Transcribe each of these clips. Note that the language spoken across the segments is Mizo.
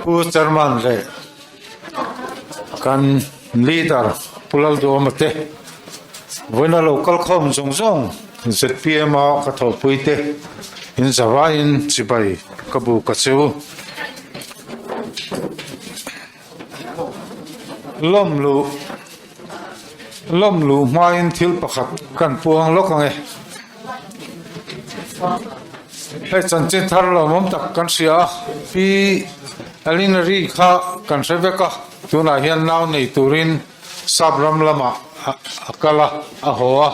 Pu Chairman leh kan Leader Pu Lalduhawma te vawiina lo kal khawm zawng zawng zpm a ka thawhpui te in zavaiin chibai ka bu ka chu. Lawm luh lawm luh hmain thil pakhat kan puang lawk ang e. Hei chanchin thar lawmawm tak kan hria a, Pi Alinari kha kan hre vek a, tunah hian nau nei turin sap ram lamah a kal a, a haw a.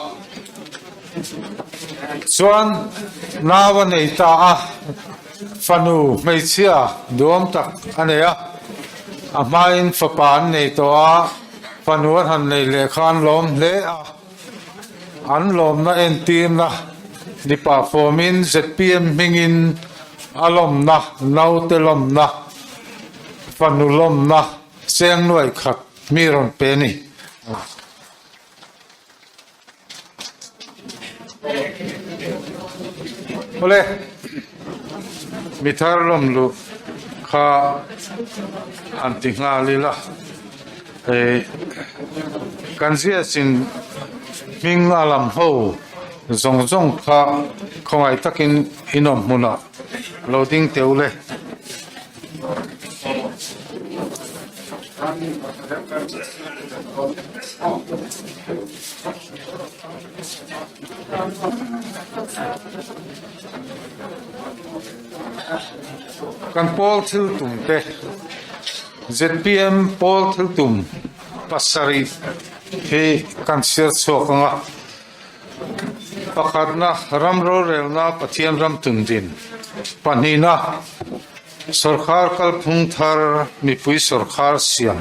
Chuan nau a nei ta a. Fanu hmeichhia duam tak a nei a, a hmain fapa an nei tawh a, fanu an han nei leh kha an lawm hle a, an lawmna entirna ni pah fawmin zpm hmingin a lawmna, naute lawmna, fanu lawmna cheng nuaih khat mi rawn pe a ni. Awle, mi thar lawm luh kha an ti nghal ila, hei kan ziahchin hming a lam ho zawng zawng kha khawngaih takin inawm hmunah lo ding teh u le. Kan pawl thil tum te zpm pawl thil tum pasarih hi kan chhiar chhuak ang a, pakhatna ram rorelna Pathian ram tum din, pahnihna Sawrkhar kalphung thar mipui sawrkhar siam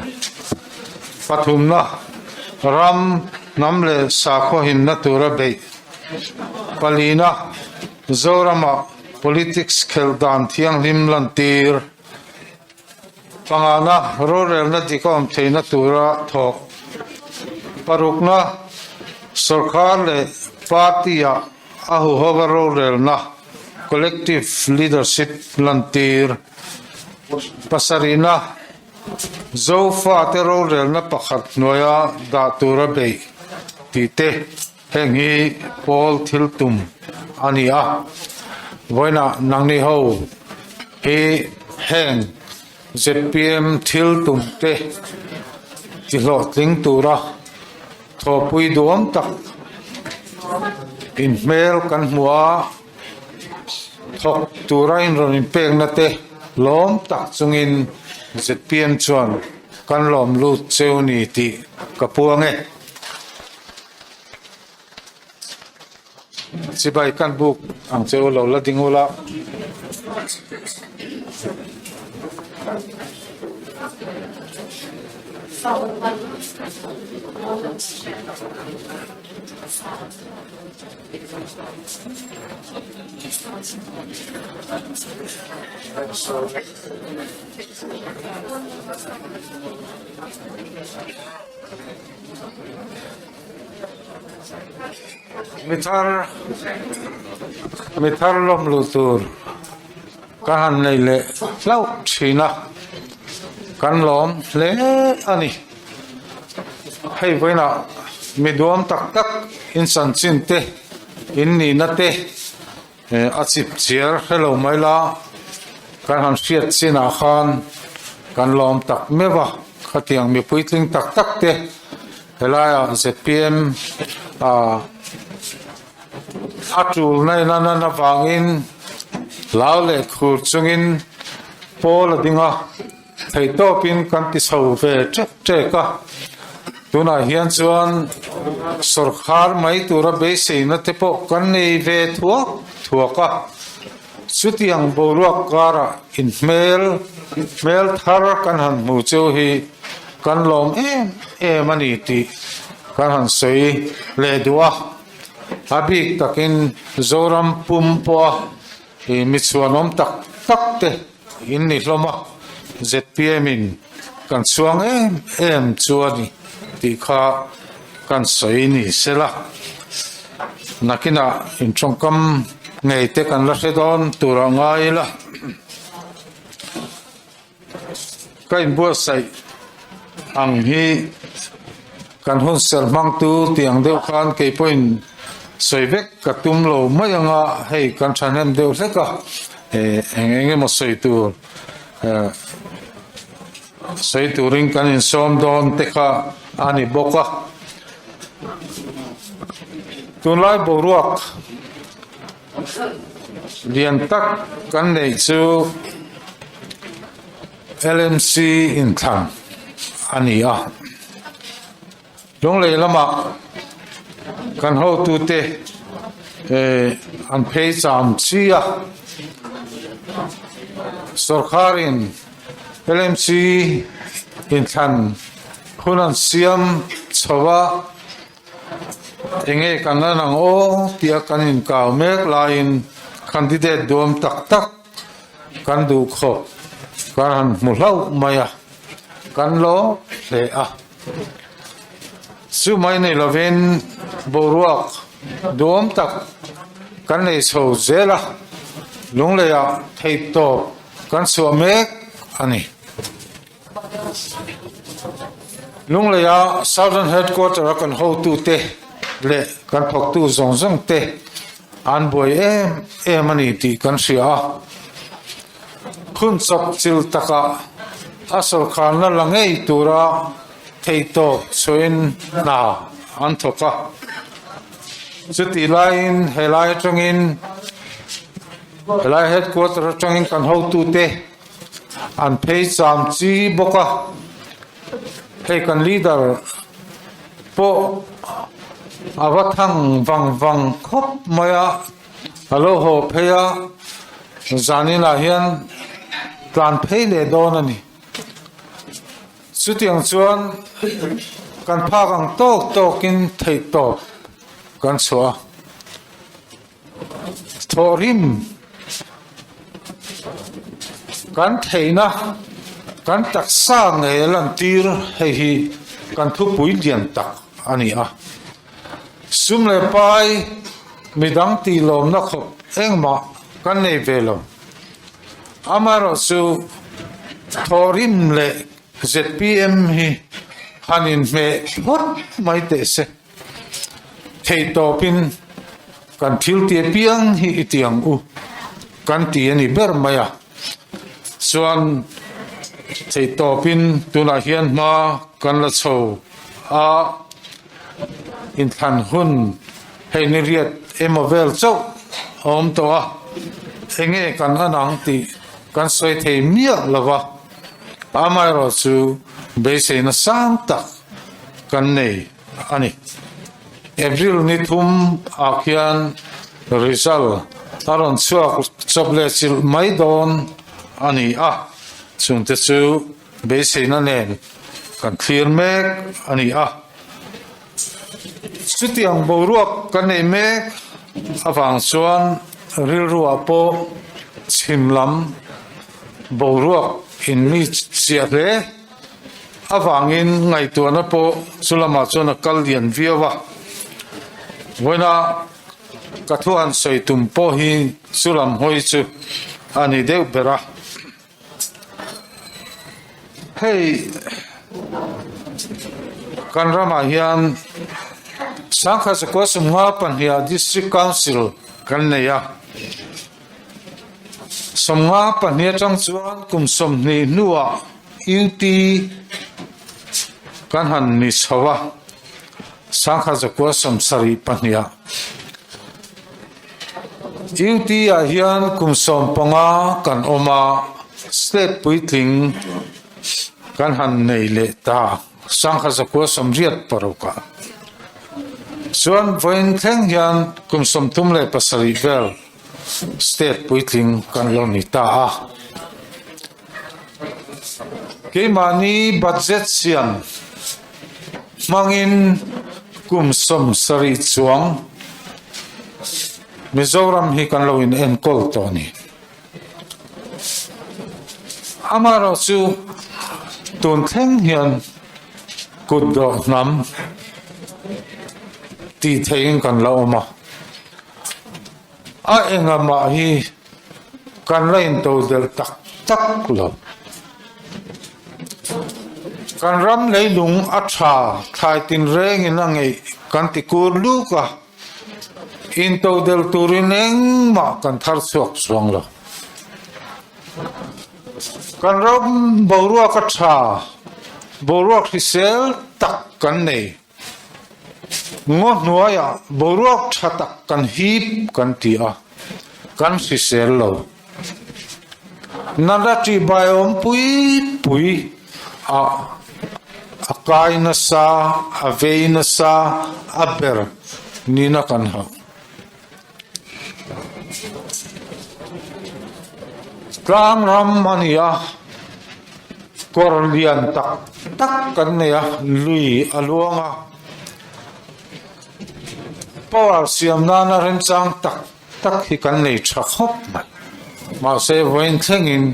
pathumna ram hnam leh sakhaw himna tura beih palina Zorama politics khelh dan thianghlim lantir pangana rorelna dik a awm theihna tura thawk parukna sawrkhar leh party-ah a huhova rorelna Collective Leadership lantir pasarihna Zofate rorelna pakhat hnuaia dah tura beih tih te heng hi pawl thil tum a ni a. Vawiinah nangni ho hi heng zpm thil tum te tihlawhtling tura Thawhpui duam tak inhmel kan hmu a, thawk tura inrawn inpekna te lawm tak chungin zpm chuan kan lawm lut cheu ni tih ka puang e. Chibai kan buk ang che u lo la ding ula. Mi thar mi thar lawm luh tur ka han nei leh hlauh thin a kan lawm hle a ni hei vawiinah mi duam tak tak in chanchin te in nihna te a chip chiar hrelo mai la kan han hriat chinah khan kan lawm tak meuh a khatiang mi puitling tak tak te helaiah zpm ah a tul na in a nan avangin hlau leh khur chungin pawl a ding a. Theihtawpin kan ti chho ve ṭek ṭek a, tunah hian chuan sawrkhar mai tura beiseina te pawh kan nei ve thuak thuak a, chutiang boruak karah inhmel hmel thar kan han hmu cheu hi kan lawm em em a ni tih kan han sawi leh duh a, a bik takin Zoram pum pawha mi chhuanawm tak tak te. In ni hlawm a, zpm in kan chhuang em em chu a ni tih kha kan sawi ni sela, nakinah in tawngkam ngei te kan la hre dawn tur a ngai ila. Ka inbuatsaih ang hi kan hun serh hmangtu tih ang deuh khan kei pawhin sawi vek ka tum lo mai ang a, hei kan thahnem deuh hlek a, eng eng emaw sawi tur sawi turin kan insawm dawn te kha a ni bawk a. Tunlai boruak lian tak kan neih chu. LMC inthlan a ni a, Lunglei lamah kan hotute an phei cham chi a, sawrkharin LMC inthlan hun an siam chho a, enge kan lan ang aw tia kan inkau mek laiin candidate duam tak tak Kan duh khawp kan han hmu hlauh mai a, kan lawm hle a. Chu mai nei lovin boruak duhawm tak kan nei chho zel a, Lungleiah theihtawp kan chhuah mek a ni. Lungleia Southern Headquarter a kan hotute leh kan thawktu zawng zawng te an buai em em a ni tih kan hria a. Hun chawp chil takah a sawrkharna la ngei tura theihtawp chhuahin hna an thawk a. Chutih laiin helai atangin helai Headquarter atangin kan hotute An phei cham chi bawk a, hei kan leader pawh a va thang vang vang khawp mai a, a lo haw phei a, zaninah hian tlan phei leh dawn a ni. Chutiang chuan kan phak ang tawk tawkin theihtawp kan chhuah a. Thawhrim kan theihna kan taksa ngei a lantir hei hi kan thupui lian tak a ni a. Sum leh pai midang tih lawmna khawp engmah kan nei ve lo. Amaherawhchu thawhrim leh zpm hi han inhmeh phawt mai teh se. Theihtawpin kan thil ti apiang hi i ti ang u kan ti a ni ber mai a, chuan theihtawpin tunah hian hma kan la chho a, inthlan hun hei ni riat emaw vel chauh a awm tawh a, enge kan an ang tih kan sawi thei miah lo va, amaherawhchu beiseina sang tak kan nei. a ni. April ni thum ah khian result a rawn chhuak chawp leh chilh mai dawn a ni a, chungte chu beiseina nen kan thlir mek a ni a. Chutiang boruak kan nei mek avang chuan rilruah pawh chhim lam boruak in mi chiah hle. Avangin ngaihtuahna pawh chu lamah chuan a kal lian viau a. Vawiina ka thu han sawi tum pawh hi chu lam hawi chu a ni deuh ber a. Hei kan ramah hian Sangkhat Zakua Sumnga pahniha District Council kan nei a. 52 atang chuan kum 20 hnuah UT kan han ni chho a, 1972 ah. UT ah hian kum 15 kan awm a, state puitling kan han nei leh ta, 1986 ah. Chuan vawiin thleng hian kum 37 vel state puitling kan lo ni ta a. Keimahni budget siam hmangin kum 70 chuang Mizoram hi kan lo in enkawl tawh a ni. Amaherawhchu tun thleng hian kutdawh hnam tih theihin kan la awm a. A engamah hi kan la intodelh tak tak lo. Kan ram leilung a tha thlai tinrengin a ngeih kan ti kur luk a, intodel turin engmah kan thar chhuak chuang lo. Kan ram boruak a tha, boruak hrisel tak kan nei. Ngaw hnuaiah boruak tha tak kan hip kan ti a, kan hrisel lo. Nana ṭihbai awm pui pui a, a kai nasa, a vei nasa, a ber nina kan hauh. Tlang ram a ni a, kawr lian tak tak kan nei a, lui a luang a, power siam nana remchang tak tak hi kan nei tha khawp mai. Mahse vawiin thlengin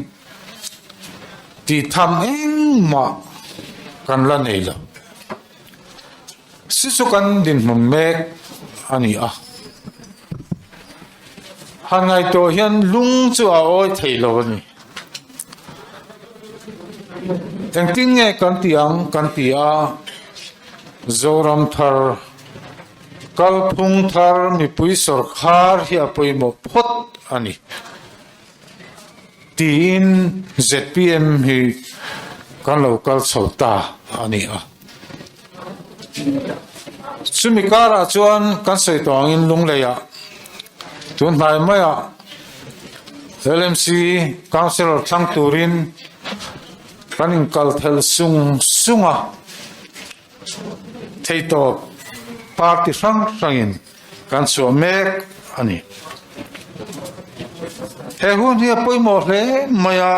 tih tham engmah kan la nei lo. Si chu kan dinhmun mek a ni a. Han ngaihtuah hian lung chu a awi thei lo a ni. Engtin nge kan ti ang kan ti a, Zoram thar, kalphung thar mipui sawrkhar hi a pawimawh phawt a ni. Tiin zpm hi kan lo kal chho ta a ni a. Chumi karah chuan kan sawi tawh angin Lungleiah tun hnai maiah LMC Councillor thlang turin kan inkal thelh sung sung a, theihtawp party hrang hrangin kan chhuah mek a ni. He hun hi a pawimawh hle mai a,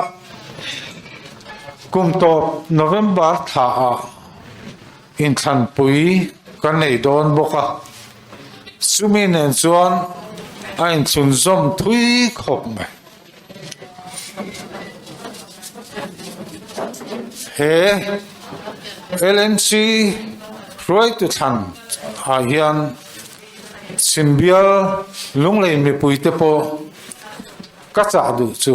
kum tawp November thla ah inthlanpui kan nei dawn bawk a, chumi nen chuan a inchhunzawm thui khawp mai. He LMC hruaitu thlan ah hian Chhimbial Lunglei mipui te pawh ka chah duh chu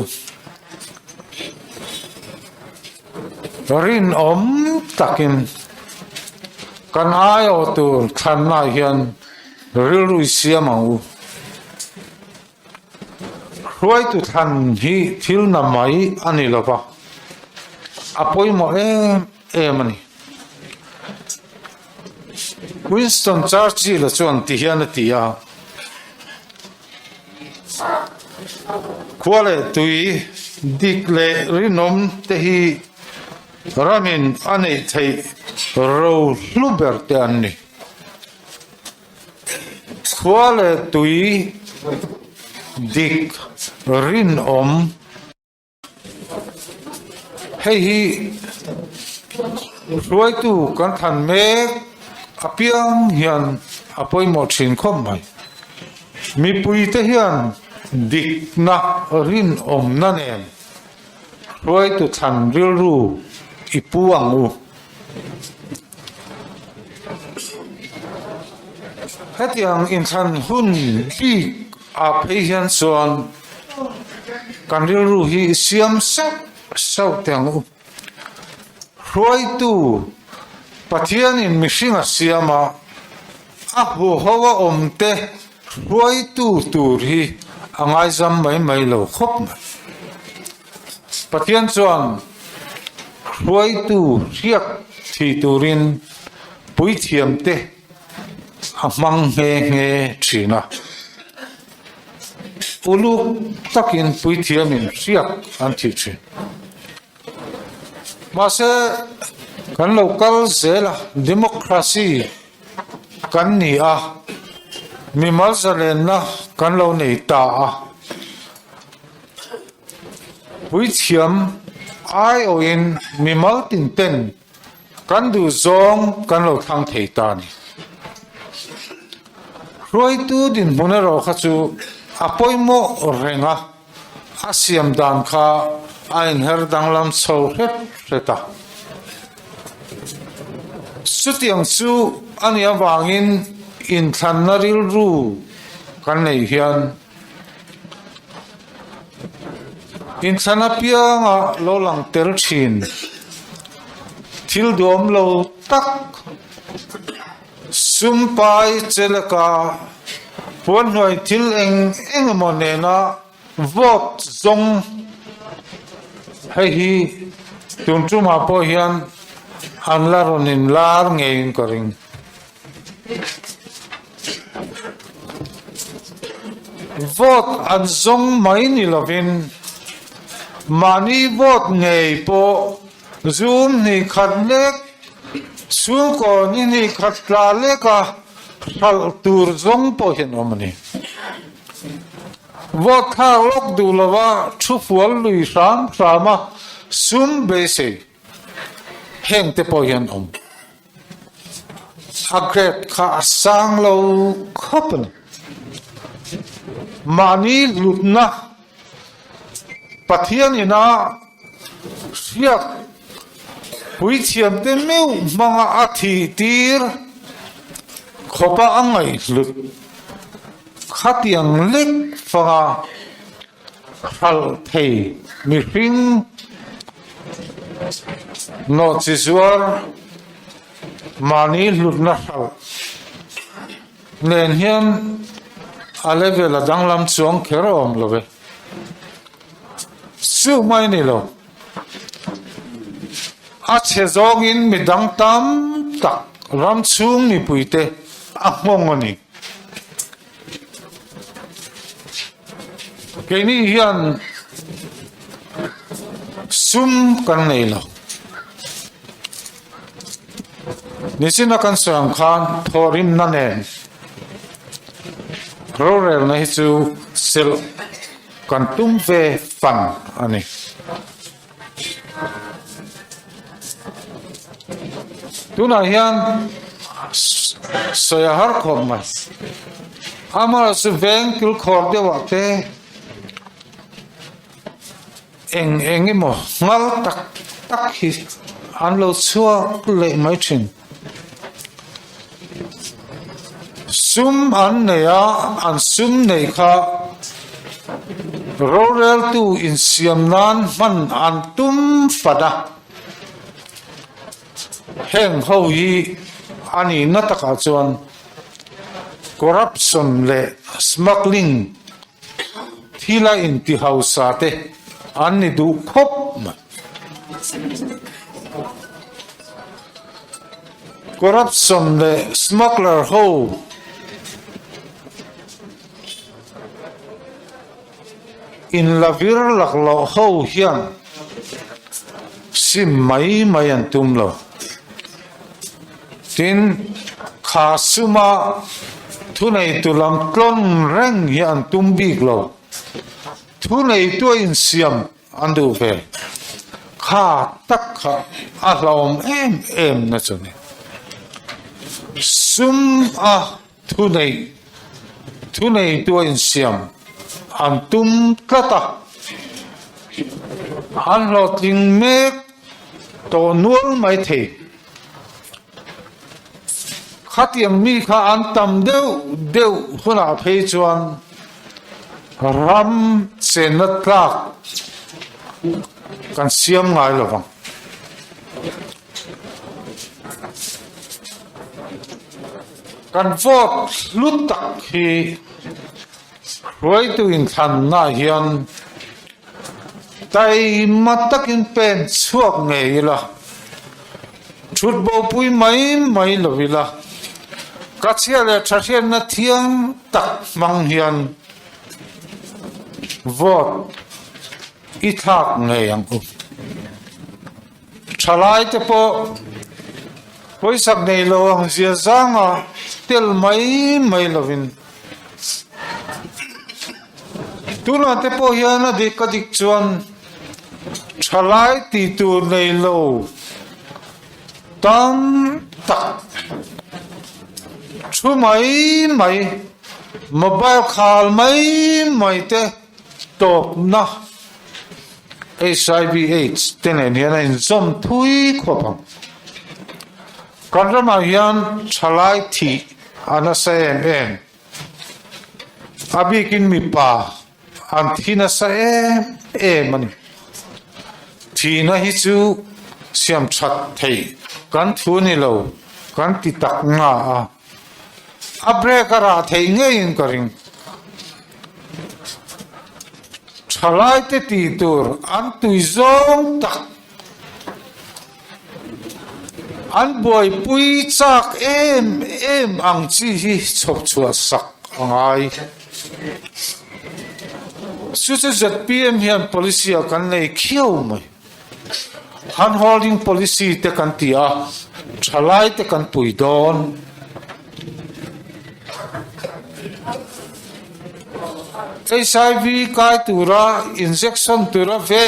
rinawm takin kan aiawh tur thlanna hian rilru i siam ang u. Hruaitu thlan hi thil na mai a ni lo va, a pawimawh em em a ni. Winston Churchill-a chuan ti hian a ti a, Khua leh tui dik leh rinawm te hi ramin a neih theih ro hlu ber te an ni. Khua leh tui dik rinawm. Hei hi hruaitu kan than mek apiang hian a pawimawh thin khawp mai. Mipuite hian dikna rinawmna nen hruaitu thlan rilru i pu ang u. Hetiang inthlan hun bik ah phei hian chuan kan rilru hi i siam sauh sauh teh ang u. Hruaitu Pathianin mihring a siam a, a huho a awm te hruaitu tur hi a ngaizam mai mai lo khawp mai. Pathian chuan hruaitu hriak thih turin puithiamte a hmang nghe nghe thin a. Uluk takin puithiamin hriak an thih thin. Mahse, kan lo kal zel a, democracy kan ni a, mimal zalenna kan lo nei ta a. Puithiam aiawhin mimal tin ten kan duh zawng kan lo thlang thei ta a ni. Hruaitu dinhmun erawh kha chu a pawimawh reng a, a siam dan kha a inher danglam chho hret hret a. Chutiang chu a nih avangin inthlanna rilru kan neih hian Inthlan apianga lo lang tel thin. Thil duhawm lo tak sum pai che laka puanhnuai thil eng eng emaw nena vote zawng hei hi tun tumah pawh hian an la rawn inlar ngeiin ka ring. Vote an zawng mai ni lovin mahni vote ngei pawh zum hnih khat lek, chhungkaw ni hnih khat tla leka hralh tur zawng pawh hi an awm a ni. Vote thlak lawk duh lova thu fual lui hram hram a sum beisei heng te pawh hi an awm. A grade kha a sang lo khawp a ni. Mahni hlutna Pathian ina hriak puithiamte meuh hmanga a thih tir khawpa a ngaihhlut khatiang lek fanga hralh thei mihring nawhchi zuar mahni hlutna hralh nen hian a level a danglam chuang kher a awm lo ve. Chu mai ni lo. A chhe zawngin midang tam tak ram chhung mipuite a nghawng a ni. Keini hian sum kan nei lo. Nichina kan sawi ang khan thawhrimna nen rorelna hi chu selh kan tum ve fan a ni. Tunah hian sawi a har khawp mai. Amaherawh chu veng kilkhawr deuhah te eng eng emaw nghal tak tak hi an lo chhuak leh mai thin. Sum an nei a, an sum nei kha roreltu insiam nan hman an tum fat a. Heng ho hi a nihna takah chuan corruption leh smuggling thila inti hausa te an ni duh khawp mai. Corruption leh smuggler ho inla vir laklawh ho hian sim mai mai an tum lo. Tin, kha suma thuneitu lam tlawn reng hi an tum bik lo. Thuneitua insiam An duh ve. Kha tak kha a hlauhawm em em na chu ni. Sum a thunei thuneitu a insiam an tum tlat a. An hlawhtling mek tawh nual mai thei. Khatiang mi kha an tam deuh deuh hunah phei chuan ram chenna tlak kan siam ngai lo vang. Kan vote hlu tak hi hruaitu inthlanna hian Taima takin pen chhuak ngei ila, thut bopui mai mai lo ila, ka chhia leh tha hriatna thiang tak hmang hian vote i thlak ngei ang u. Thalai te pawh pawisak nei lo ang zia zanga tel mai mai lovin tunah te pawh hian a dik a dik chuan thalai tih tur nei lo tam tak thu mai mai mobile khal mai mai te tawpna. Hiv aids te nen hian a inzawm thui khawp ang. Kan ramah hian thalai thih a nasa em em. A bikin mipa an thi nasa em em a ni. Thihna hi chu siam that theih. Kan thu ni lo, kan ti tak nga a. A break a rah theih ngeiin ka ring. Thalaite tih tur an tui zawng tak an buaipui chak em em ang chi hi chhawp chhuah sak a ngai. Chu chu zpm hian policy ah kan nei khiau mai. Hand holding policy te kan ti a, thalai te kan pui dawn. HIV kai tura injection tura ve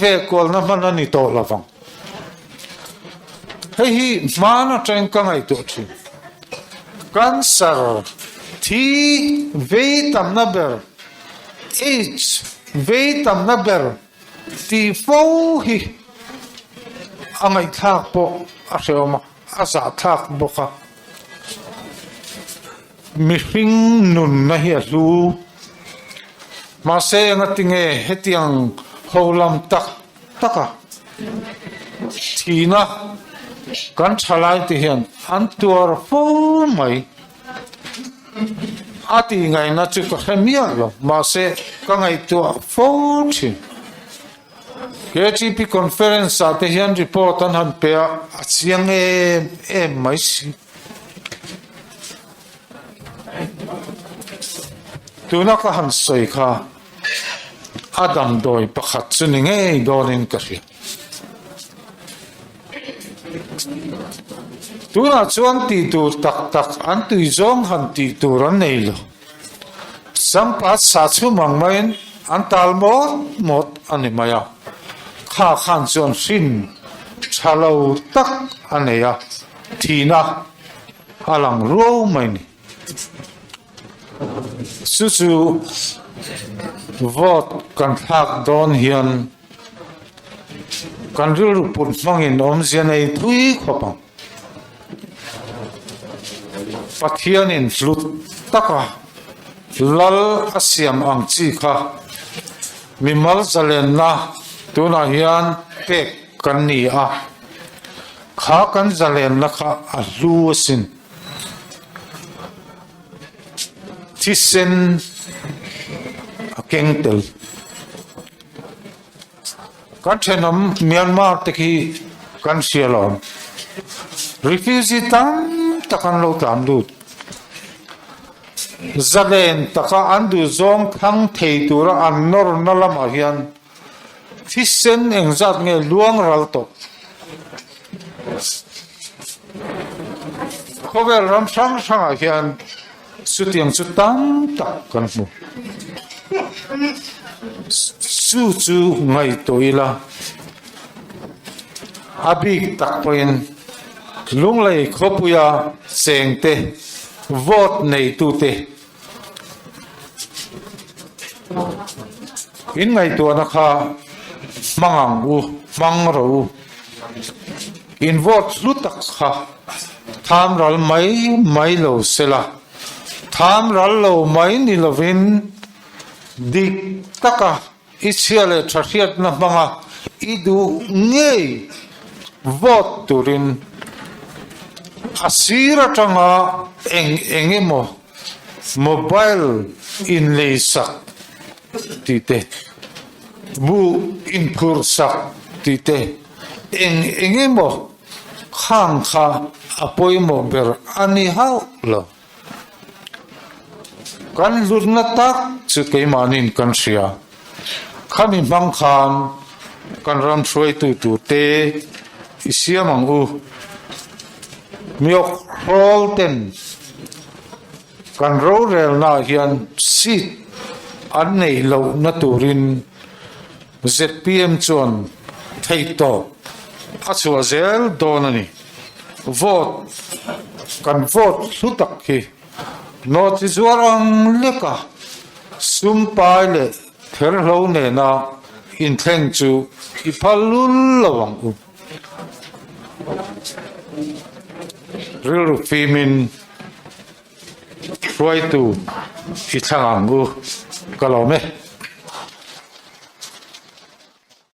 ve kualna hman a ni tawh lo vang. Hei hi hman atangin ka ngaihtuah thin. Cancer thi vei tamna ber, AIDS vei tamna ber Tih fo hi a ngaihthlak pawh a hrehawm a, a zahthlak bawk a. Mihring nunna hi a hlu. Mahse engatinge hetiang ho lam tak taka thihna kan thalaite hian an tuar fo mai. A tih ngaihna chu ka hre miah lo, mahse ka ngaihtuah fo thin. KGP conference ah te hian report an han pe a, a chiang em em mai si. Tuna ka han sawi kha a damdawi pakhat chu ni ngei dawnin ka hria. Tunah chuan tih tur tak tak an tui zawng han tih tur an nei lo. Sampat sa chhum ang maiin an tal mawt mawt a ni mai a. Kha khan chuan hrin tha lo tak a nei a, thihna a lang ruau mai ni. Chu chu vote kan thlak dawn hian Kan rilru put hmangin awmzia nei thui khawp ang. Pathianin hlut taka lal a siam ang chi kha mimal zalenna tunah hian pek kan ni a, kha kan zalenna kha a hlu asin. Thisen a keng tel. Kan thenawm Myanmar te khi kan hria lo. Refugee tam tak an lo tlan lut. Zalen taka an duhzawng thlang thei tura an nawrna lamah hian thisen engzat nge luang ral tawh. Khawvel ram hrang hrangah hian Chutiang chu tam tak kan hmu. Chu chu ngaihtuah ila, a bik tak pawhin Lunglei khawpuia chengte vote neitute in ngaihtuahna kha hmang ang u, hmang rawh u. In vote hlu tak kha. Tham ral mai mai lo sela, tham ral lo mai ni lovin dik taka i chhia leh tha hriatna hmanga i duh ngei vote turin a sir atanga eng eng emaw mobile inleisak tih te, buh inphurhsak tih te, eng eng emaw Khang kha a pawimawh ber a ni hauh lo. Kan hlutna tak chu keimahniin kan hria. Khami hmang khan kan ram hruaitu turte i siam ang u. Miawk hrawl ten kan rorelnaah hian seat an neih lohna turin Zpm chuan theihtawp a chhuah zel dawn a ni. Vote kan vote hlu tak hi nawhchi zuar ang leka sum pai leh therhlo nena inthleng chu i phal lul lo ang u. Rilru fimin hruaitu i thlang ang u. Ka lawm e.